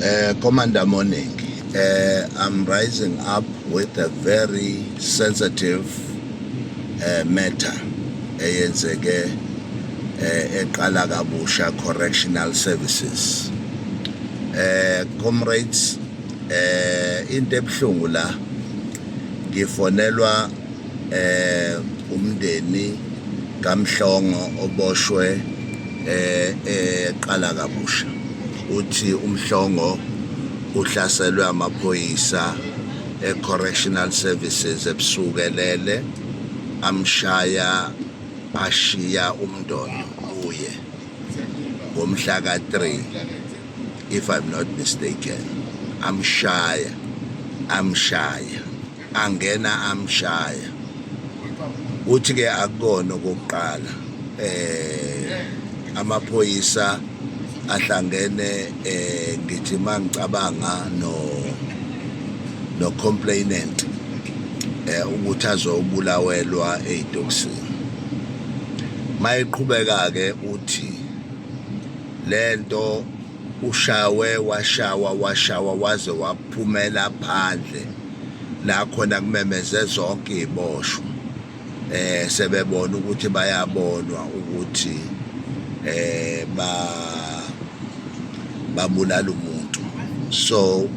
Commander, morning. I'm rising up with a very sensitive matter eyenzeke eQalakabusha Correctional Services. Comrades, into ebhlungu la, ngifonelwa umndeni kaMhlongo oboshwe eQalakabusha. Uthi uMhlongo uhlaselwe amaphoyisa e-Correctional Services ebusuku elele, amshaya, ashiya umndondo kuye ngomhla ka-3, if I'm not mistaken. Amshaya, amshaya, angena amshaya. Uthi ke akukona okokuqala, amaphoyisa ahlangene, ngithi mangicabanga no complainant ukuthi azobulawelwa ezitokisini. Mayiqhubeka ke, uthi lento ushawe, washawa, washawa, waze waphumela phandle la khona kumemeze zonke iziboshwa, sebebona ukuthi bayabonwa ukuthi ba babulala umuntu. So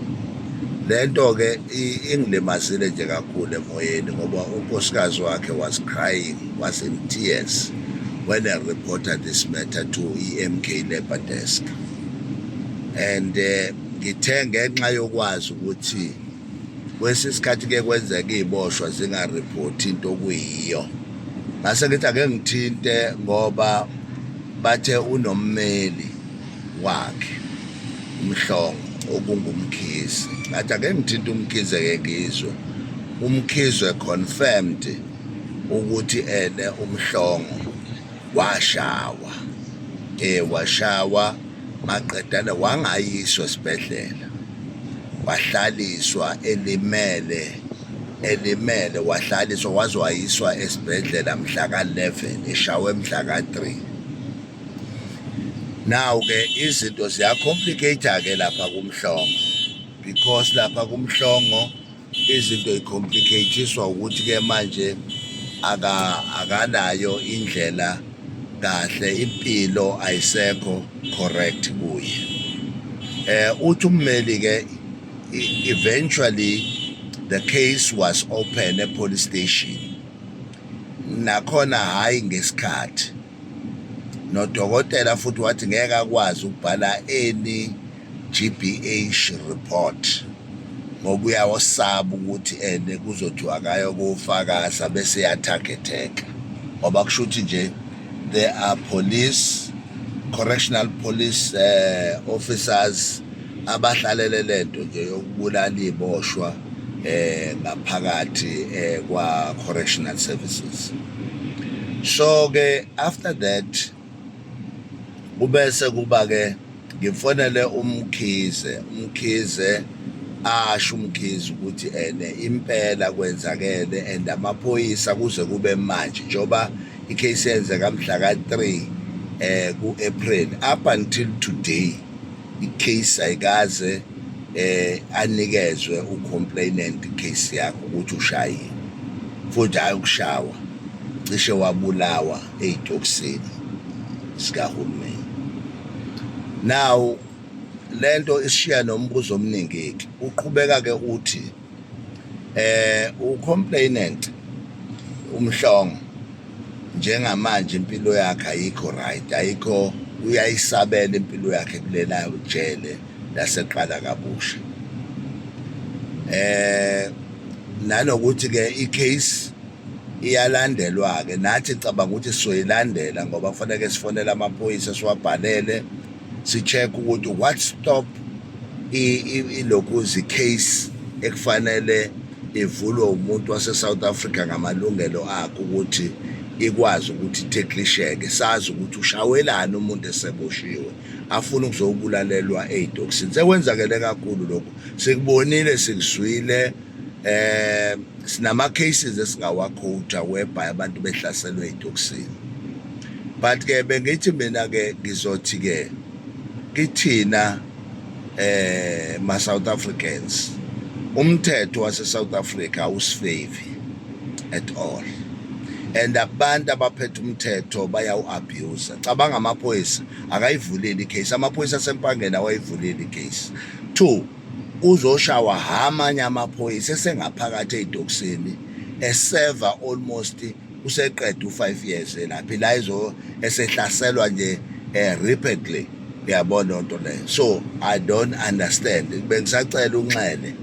lento ke ingilimazile nje kakhulu emoyeni, ngoba unkosikazi wakhe was crying, was in tears when I reported this matter to EMK Labor Desk. And ngithe ngenxa yokwazi ukuthi kwesinye isikhathi ke kwenzeka iziboshwa zingareport into okuyiyo, ngase ngithi ake ngithinte, ngoba bathe unommeli wakhe uMhlongo okunguMkhize. Ngathi ake ngithinte uMkhize ke ngizwe. UMkhize confirmed ukuthi ene uMhlongo washawa, washawa, maqedane wangayiswa esibhedlela, wahlaliswa elimele, elimele, wahlaliswa waze wayiswa esibhedlela mhla ka-11, eshawe mhla ka-3. Now ke izinto ziyacomplicate ke lapha kuMhlongo, because lapha kuMhlongo izinto icomplicateswa ukuthi ke manje akanayo indlela kahle, impilo ayisekho correct kuye. Uthi ummeli ke eventually the case was open e police station nakhona, hayi ngesikhathi nodokotela futhi wathi ngeke akwazi ukubhala any GBH report ngoba uyawosaba ukuthi ene kuzothiwa akayo kufakaza bese yatargeteka, ngoba kusho ukuthi nje there are police, correctional police officers abahlalele lento nje yokubulala iboshwa ngaphakathi kwa Correctional Services. So ke after that kubese kuba ke ngifonele uMkhize. UMkhize asho, uMkhize ukuthi ene impela kwenzakele and amaphoyisa kuze kube manje, njoba icase yenzeka mhla ka-3 ku-April, up until today icase ayikaze anikezwe ucomplainant case yakhe ukuthi ushayiwe, futhi hayi ukushawa, cishe wabulawa ey'tokisini zikahulumeni. Now lento ishiya nombuzo omningi ke. Uqhubeka ke uthi ucomplainant uMhlongo njengamanje impilo yakhe ayikho right, ayikho, uyayisabela impilo yakhe kulela jele laseQalakabusha, nanokuthi ke icase iyalandelwa ke. Nathi cabanga ukuthi sizoyilandela, ngoba kufanele sifonele amaphoyisa, siwabhalele, si-check ukuthi what stop ilokhuzi case ekufanele ivulwe umuntu wase South Africa ngamalungelo akhe ukuthi ikwazi ukuthi ithekhlisheke, sazi ukuthi ushawelani umuntu eseboshiwe afuna ukuzobulalelwa ey'tokisini. Sekwenzakele kakhulu lokhu, sikubonile, sikuzwile, sinama cases esingawaquota whereby abantu behlaselwe ey'tokisini. But ke bengithi mina ke ngizothi ke kithina Ma South Africans, umthetho wase South Africa awusifavor at all and abantu abaphethe umthetho bayawu-abuse. Cabanga, amaphoyisa akayivuleli icase, amaphoyisa aseMpangeni awayivuleli icase. Two, uzoshawa amanye amaphoyisa esengaphakathi ey'tokisini, eseva almost useqeda u-5 years lapha la, izo esehlaselwa nje repeatedly, uyabona lonto leyo. So I don't understand. Bengisacela uNxele,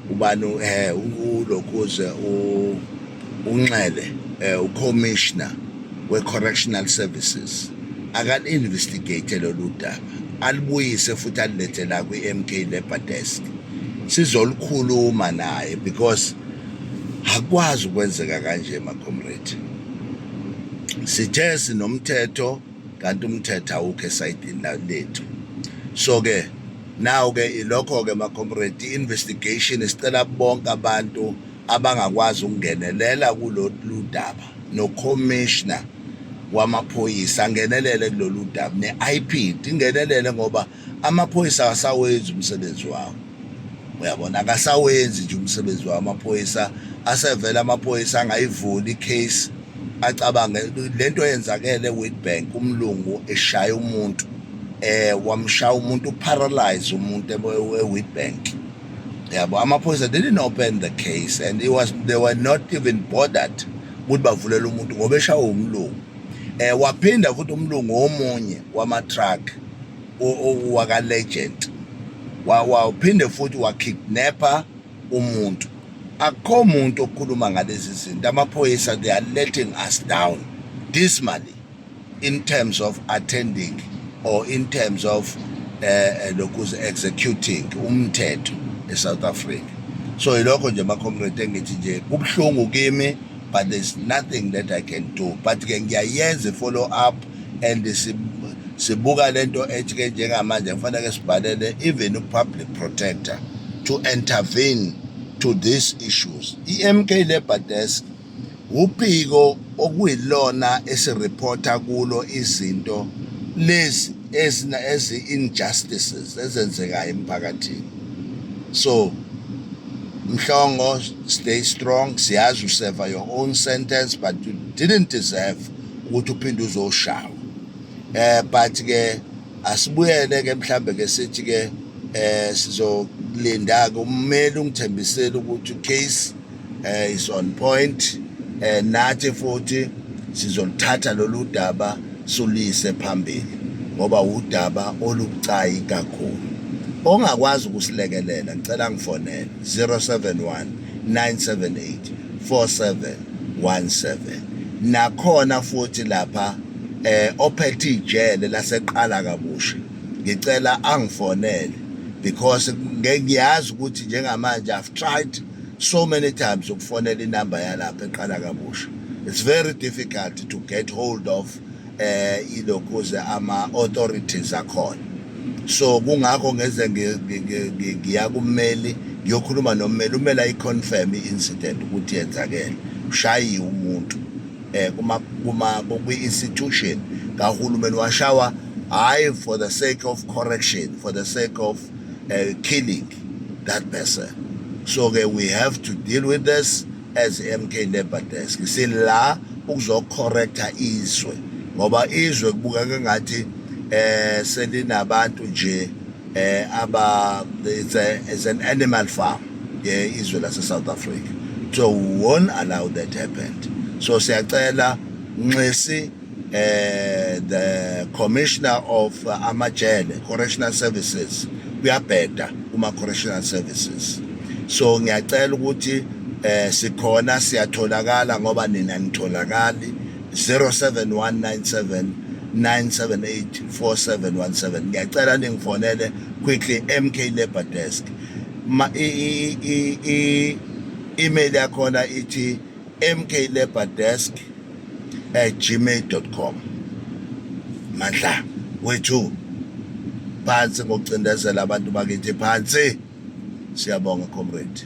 ubani, ulokhuze uNxele, ucommissioner we-correctional services, akal-investigate lolu daba, alibuyise futhi alilethe la kwi-MK Labour Desk, sizolukhuluma naye because akwazi ukwenzeka kanje, ma-comrade. Sithe sinomthetho kanti umthetho awukho esayidini lethu. So ke now ke ilokho ke, ma-comrade, investigation, sicela bonke abantu abangakwazi ukungenelela kulolu daba, no-commissioner wamaphoyisa angenelele kulolu daba, ne-IPID ingenelele, ngoba amaphoyisa akasawenzi umsebenzi wawo, uyabona, akasawenzi nje umsebenzi wawo amaphoyisa. Asevele amaphoyisa angayivuli icase. Acabange lento yenzakele eWitbank, umlungu eshaya umuntu, wamshaya umuntu, paralyze umuntu eWitbank, yabo. Amaphoyisa didn't open the case and it was they were not even bothered ukuthi bavulele umuntu ngoba eshawe umlungu. Waphinda futhi umlungu omunye wama truck waka Legend waphinde futhi wakidnapper umuntu. Akukho umuntu okhuluma ngalezi zinto. Amaphoyisa, they are letting us down dismally in terms of attending or in terms of lokhu executing umthetho eSouth Africa. So yilokho nje, ma comrade, engithi nje kubhlungu kimi, but there's nothing that I can do, but ke ngiyayenza follow up and sibuka lento ethi ke njengamanje kufanele sibhalele even u-public protector to intervene to these issues. I-MK Labour Desk uphiko okuyilona esireporta kulo izinto lezi ezina ezi injustices ezenzekayo emphakathini. So Mhlongo, stay strong. Siyazi userve your own sentence, but you didn't deserve ukuthi uphinde uzoshawa. But ke asibuyele ke mhlambe ke sithi ke sizolinda ke ummeli ungithembisile ukuthi case is on point. Nathi futhi sizolithatha lolu daba sulise phambili ngoba udaba olubucayi kakhulu. Ongakwazi ukusilekelela, ngicela ngifonele 071 978 4717. Nakhona futhi lapha ophethe ijele laseqala kabusha, ngicela angifonele because ngiyazi ukuthi njengamanje I've tried so many times ukufonela inamba yalapha eqala kabusha. It's very difficult to get hold of ilokhuze ama authorities akhona. So kungakho ngeze ngiya kummeli, ngiyokhuluma nommeli, umele ayiconfirm i-incident ukuthi yenzakele, ushayiwe umuntu kuma kwi-institution kahulumeni, washawa hayi for the sake of correction, for the sake of killing that person. So ke we have to deal with this as MK Labour Desk. Sila ukuzocorrecta izwe ngoba izwe kubukeka ngathi selinabantu nje aba it's an animal farm ye izwe lase South Africa. So we won't allow that happen. So siyacela Nxesi, the commissioner of amajele, correctional services, kuyabheda kuma correctional services. So ngiyacela ukuthi sikhona, siyatholakala ngoba nina nitholakali 07197 978 4717. Ngiyacela ningifonele quickly, MK Labour Desk. Ma i email yakhona ithi mklabourdesk@gmail.com. Mandla wethu phansi ngokucindezela abantu bakithi phansi. Siyabonga, comrade.